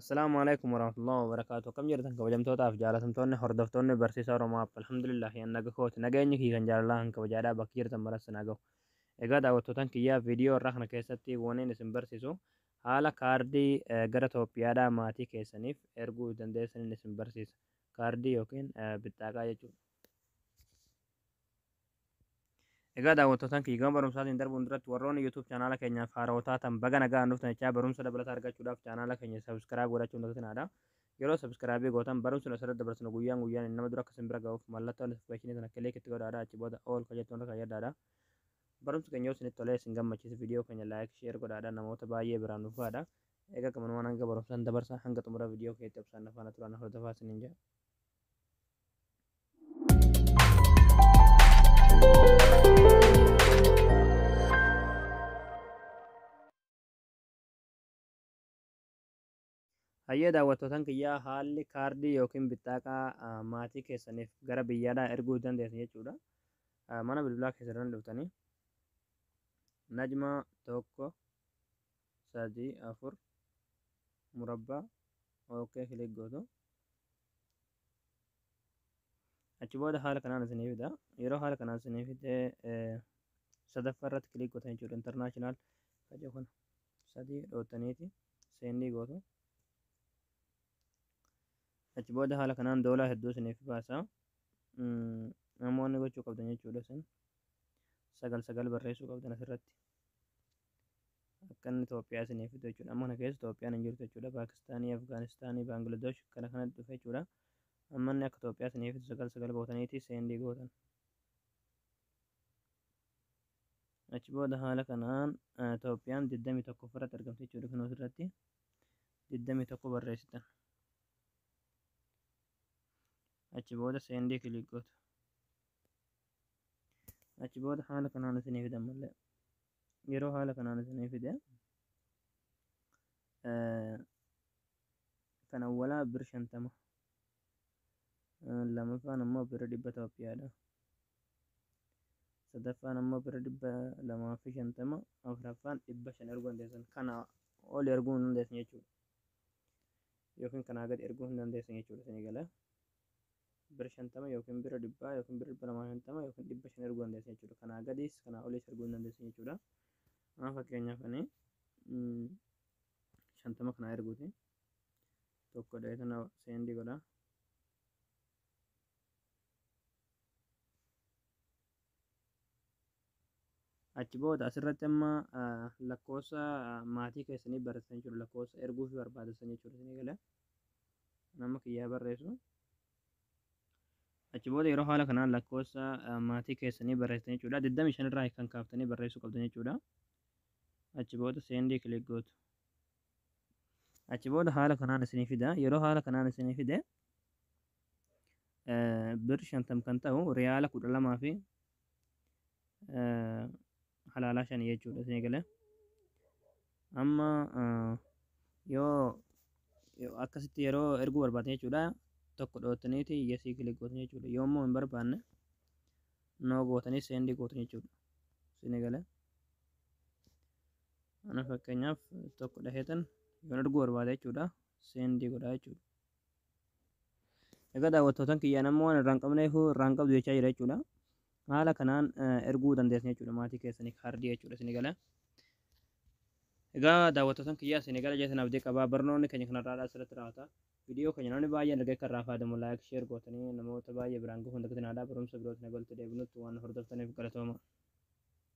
Assalaamu alaikum warahmatullahi wabarakatuh. Akkam jirtan kabajamtootaaf jaalatamtoonni hordoftoonni barsiisaa Oromoo App. Alhamdulillah naga kooti. Nageenyi kiyya kan jaalalaa kan kabajaadhaa bakki jirtan maras na gahu. Egaa daawwattootan kiyyaa viidiyoo irraa kana keessatti waneen isin barsiisu haala kaardii gara Itoophiyaadhaa maatii keessaniif erguu dandeessaniin isin barsiisa. Kaardii yookiin bixxaaqaa jechuudha. Egaa daawwattootan kiyya gama barumsaatiin darbuun duratti warroonni YouTube chaanaala keenyaaf haarawaa taatan baga nagaan dhuftan jechaa barumsa dabalataa argachuudhaaf chaanaala keenya subscribe godhachuun dagatinaa. Yeroo subscribe gootan barumsi nu asirratti dabarsinu guyyaan guyyaan nama dura akka isin bira ga'uuf mallattoo notification sana click itti godhaadha. Achi booda all ka jettu irra kayyadhaadha. Barumsi keenya yoo isinitti tolee isin gammachiise viidiyoo keenya like share godhaadha namoota baay'ee biraan dhufaadha. Egaa gamanuma hanga barumsaan dabarsa hanga xumura viidiyoo keenyatti obsaan faana turan hordofaa isiniin jedha. Hayyee daawwattootan kiyyaa haalli kaardii yookiin bixxaaqaa maatii keessaniif gara biyyaadhaa erguu dandeessan jechuudha. Mana bilbilaa keessan dhuftanii najma 1 3 4 murabbaa okay click gootu. Achi booda haala kanaan isinii fida. Yeroo haala kanaan isinii fide sadaffaa irratti click gootan jechuudha. International kaje kun sadii dhootaniiti seendii gootu. Achi booda haala kanaan doolaa hedduu isiniif baasa. Namoonni gochuu qabdan jechuudha isin 9 9 barreessuu qabdan asirratti. Akka inni Itoophiyaa isiniif fidu jechuudha. Amma kana keessa Itoophiyaan hin jirtu jechuudha. Paakistaanii, Afgaanistaanii, Baangilaadesh kana kanatti dhufe jechuudha. Amma inni akka Itoophiyaa isiniif fidu 9 9 gootaniiti seendii gootan. Achi booda haala kanaan Itoophiyaan 21 ofirratti argamti jechuudha. Kun asirratti 21 barreessitan. Achi booda seendii click gootu. Achi booda haala kanaan isinii fidan malee. Yeroo haala kanaan isinii fide kan awwalaa bir 50, lamaffaan ammoo bir 100 Itoophiyaadha. Sadaffaan ammoo bir 250, afuraffaan 500 erguu dandeessan. Kana ol erguu hin dandeessan jechuudha. Yookiin kanaa gadi erguu hin dandeessan jechuudha isinii gala. Bir 50 yookiin bir 100 yookiin bir 250 yookiin 500 erguu dandeessan jechuudha. Kanaa gadiis kanaa oliis erguu hin dandeessan jechuudha. Amma fakkeenyaaf ani 50 kanaa erguuti. Tokko dhahee tana seendii godha. Achi booda asirratti amma lakkoofsa maatii keessanii barreessan jechuudha. Lakkoofsa erguu fi barbaadeessan jechuudha isinii gala. Nama kiyyaa barreessu. Achi booda yeroo haala kanaan lakkoofsa maatii keessanii barreessan jechuudha. 25 irraa kan kaaftanii barreessuu qabdan jechuudha. Achi booda seendii click gootu. Achi booda haala kanaan isinii fida. Yeroo haala kanaan isinii fide bir 50 kan ta'u riyaala 12 fi halaalaa 5 jechuudha isinii gala. Amma yoo akkasitti yeroo erguu barbaadan jechuudha. Tokko dhootaniiti yesii click gootan jechuudha. Yoo immoo hin barbaanne no gootanii seendii gootan jechuudha. Isinii gala. Ana fakkeenyaaf tokko dhaheetan yoon erguu barbaade jechuudha. Seendii godhaa jechuudha. Egaa daawwattootan kiyyaa namni waan irraa hin qabneef irraa hin qabdu jechaa jira jechuudha. Haala kanaan erguu dandeessan jechuudha maatii keessanii kaardii jechuudha isinii gala. Egaa daawwattootan kiyyaa isinii gala jeetan abdii qabaa. Barnoonni keenya kanarraa asirratti raawwata. Viidiyoo keenya namni baay'een argee kan irraa fayyadamu like share gootanii namoota baay'ee biraan gahuun dagatinaa. Barumsa birootiin walitti deebinutti waan hordoftaniif galatooma.